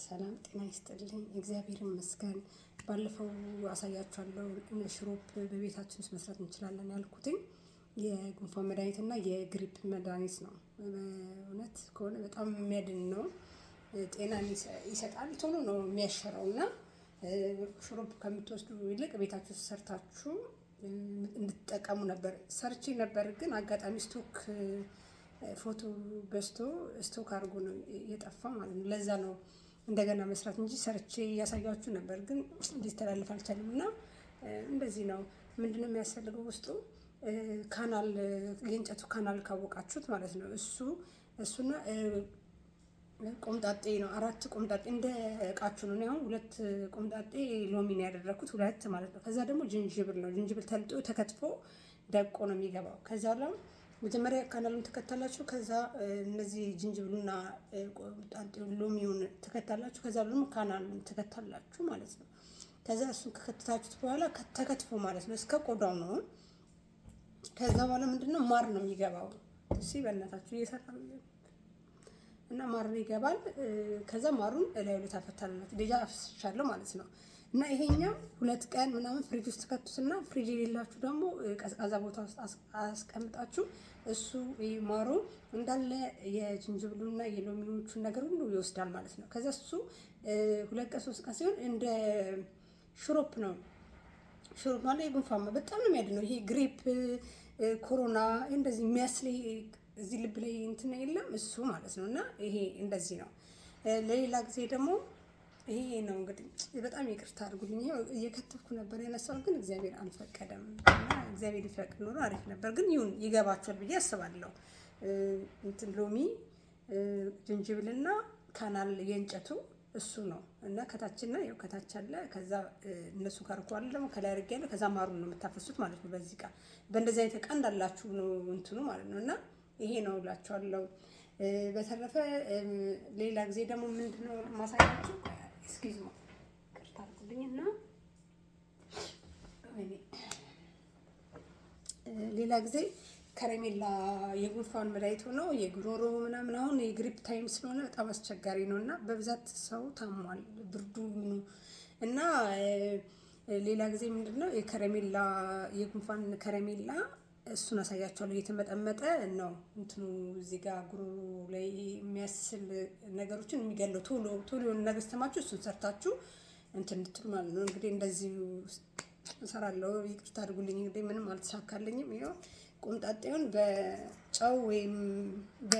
ሰላም ጤና ይስጥልኝ። እግዚአብሔር ይመስገን። ባለፈው አሳያችኋለሁ ሽሮፕ በቤታችን ውስጥ መስራት እንችላለን ያልኩትኝ የጉንፋን መድኃኒት እና የግሪፕ መድኃኒት ነው። እውነት ከሆነ በጣም የሚያድን ነው። ጤናን ይሰጣል። ቶሎ ነው የሚያሸረው እና ሽሮፕ ከምትወስዱ ይልቅ ቤታችሁ ሰርታችሁ እንድትጠቀሙ ነበር። ሰርቼ ነበር ግን አጋጣሚ stock ፎቶ በዝቶ stock አድርጎ ነው የጠፋ ማለት ነው። ለዛ ነው እንደገና መስራት እንጂ ሰርቼ እያሳያችሁ ነበር፣ ግን ሊተላለፍ አልቻለም። እና እንደዚህ ነው። ምንድነው የሚያስፈልገው ውስጡ ካናል፣ የእንጨቱ ካናል ካወቃችሁት ማለት ነው። እሱና ቆምጣጤ ነው። አራት ቆምጣጤ እንደ እቃችሁ ነው። አሁን ሁለት ቆምጣጤ ሎሚ ነው ያደረኩት፣ ሁለት ማለት ነው። ከዛ ደግሞ ጅንጅብል ነው። ጅንጅብል ተልጦ ተከትፎ ደቆ ነው የሚገባው። ከዛ ደግሞ መጀመሪያ ካናሉን ትከታላችሁ። ከዛ እነዚህ ጅንጅብሉና ቆምጣጤውን ሎሚውን ትከታላችሁ። ከዛ ደግሞ ካናሉን ትከታላችሁ ማለት ነው። ከዛ እሱን ከከተታችሁት በኋላ ተከትፎ ማለት ነው እስከ ቆዳው ነው። ከዛ በኋላ ምንድነው ማር ነው የሚገባው። እሺ በእናታችሁ እየሰራ እና ማር ይገባል። ከዛ ማሩን እላዩ ላይ ታፈታላችሁ። Déjà አፍስሻለሁ ማለት ነው። እና ይሄኛው 2 ቀን ምናምን ፍሪጅ ውስጥ ከቱትና ፍሪጅ የሌላችሁ ደግሞ ቀዝቃዛ ቦታ ውስጥ አስቀምጣችሁ እሱ ማሩ እንዳለ የጅንጅብሉና የሎሚዎቹን ነገር ሁሉ ይወስዳል ማለት ነው። ከዛ እሱ 2 ቀን 3 ቀን ሲሆን እንደ ሽሮፕ ነው። ሽሮፕ ማለት የጉንፋን በጣም ነው የሚያድነው። ይሄ ግሪፕ፣ ኮሮና እንደዚህ የሚያስለይ እዚህ ልብ ላይ እንትን የለም እሱ ማለት ነው። እና ይሄ እንደዚህ ነው። ለሌላ ጊዜ ደግሞ ይሄ ነው እንግዲህ። በጣም ይቅርታ አድርጉልኝ። ይሄ እየከተፍኩ ነበር ያነሳው፣ ግን እግዚአብሔር አልፈቀደም። እና እግዚአብሔር ይፈቅድ ኖሮ አሪፍ ነበር። ግን ይሁን፣ ይገባቸዋል ብዬ አስባለሁ። እንትን ሎሚ፣ ጅንጅብልና ካናል የእንጨቱ እሱ ነው እና ከታችና ያው ከታች አለ። ከዛ እነሱ ካርኳል ደግሞ ከላይ አድርጌያለሁ። ከዛ ማሩን ነው የምታፈሱት ማለት ነው። በዚህ እቃ በእንደዚህ አይነት እቃ እንዳላችሁ ነው እንትኑ ማለት ነው። እና ይሄ ነው እላችኋለሁ። በተረፈ ሌላ ጊዜ ደግሞ ምንድነው ማሳያችሁ? Excuse me፣ ይቅርታ አድርጉልኝ እና ሌላ ጊዜ ከረሜላ የጉንፋን መድኃኒት ሆኖ የጉሮሮ ምናምን አሁን የግሪፕ time ስለሆነ በጣም አስቸጋሪ ነው እና በብዛት ሰው ታሟል፣ ብርዱ ምኑ። እና ሌላ ጊዜ ምንድነው የከረሜላ የጉንፋን ከረሜላ እሱን አሳያቸዋለሁ። እየተመጠመጠ ነው እንትኑ እዚህ ጋር ጉሮሮ ላይ የሚያስል ነገሮችን የሚገለው ቶሎ ቶሎ የሆነ ነገር ስተማችሁ እሱን ሰርታችሁ እንትን እንድትሉ ማለት ነው። እንግዲህ እንደዚሁ እሰራለሁ። ይቅርታ አድርጉልኝ። እንግዲህ ምንም አልተሳካልኝም። ይኸው ቆምጣጤውን በጨው ወይም በ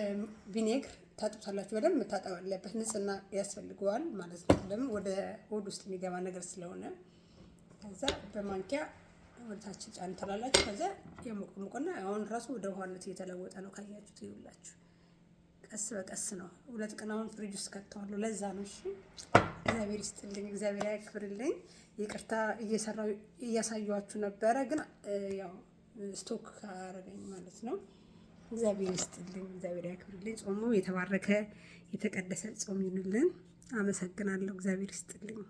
vinegar ታጥቡታላችሁ። በደንብ መታጠብ አለበት፣ ንጽህና ያስፈልገዋል ማለት ነው። ለምን ወደ ሆድ ውስጥ የሚገባ ነገር ስለሆነ። ከዛ በማንኪያ ወደ ታች ጫን ትላላችሁ። ከዛ የሞቀ ሞቀና አሁን ራሱ ወደ ውሃነት እየተለወጠ ነው። ካያችሁት ይውላችሁ፣ ቀስ በቀስ ነው። 2 ቀን አሁን ፍሪጅ ውስጥ ከተዋለሁ። ለዛ ነው። እሺ እግዚአብሔር ይስጥልኝ፣ እግዚአብሔር ያክብርልኝ። ይቅርታ እየሰራሁ እያሳየኋችሁ ነበረ፣ ግን ያው stock አረገኝ ማለት ነው። እግዚአብሔር ይስጥልኝ፣ እግዚአብሔር ያክብርልኝ። ጾሙ የተባረከ የተቀደሰ ጾም ይሁንልን። አመሰግናለሁ። እግዚአብሔር ይስጥልኝ።